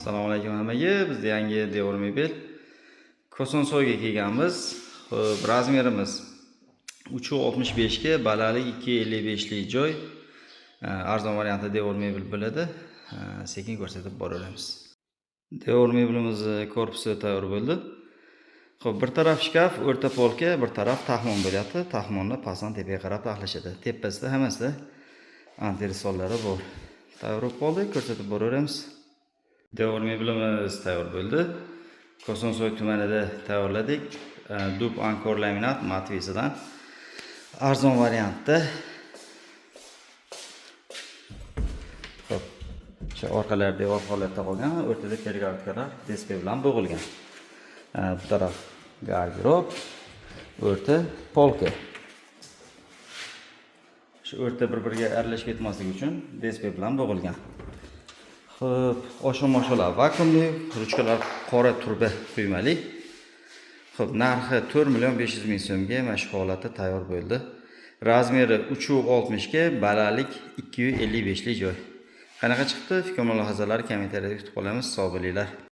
Assalomu alaykum hammaga. Bizda yangi devor mebel Kosonsoyga kelganmiz. Xo'p, размер imiz 3.65 ga balandlik 2.55 lik joy. Arzon variantda devor mebel bo'ladi. Sekin ko'rsatib boraveramiz. Devor mebelimizni korpusi tayyor bo'ldi. Xo'p, bir taraf shkaf, o'rta полка, bir taraf taxmon bo'lyapti. Taxmonni pastdan tepaga qarab taxlashadi. Tepasida hammasida antresollari bor. Tayyor bo'lib qoldi, ko'rsatib boraveramiz. Devor mebelimiz tayyor bo'ldi. Kosonsoy tumanida tayyorladik. Dub Ankor laminat Matvisidan. Arzon variantda. Xo'p, o'sha orqalari devor holatda qolgan, o'rtada перегородка lar DSP bilan bo'g'ilgan. Bu taraf garderob, o'rta полка. Shu o'rta bir-biriga aralashib ketmasligi uchun DSP bilan bo'g'ilgan. Xo'p, oshon-mosholar vakuumli, ruchkalar qora turba quymali. Xo'p, narxi 4 million 500 ming so'mga mana shu holatda tayyor bo'ldi. Размер i 3.60 ga balandlik 2.55 lik joy. Qanaqa chiqdi? Fikr mulohazalar kommentariyada kutib qolamiz. Sog' bo'linglar.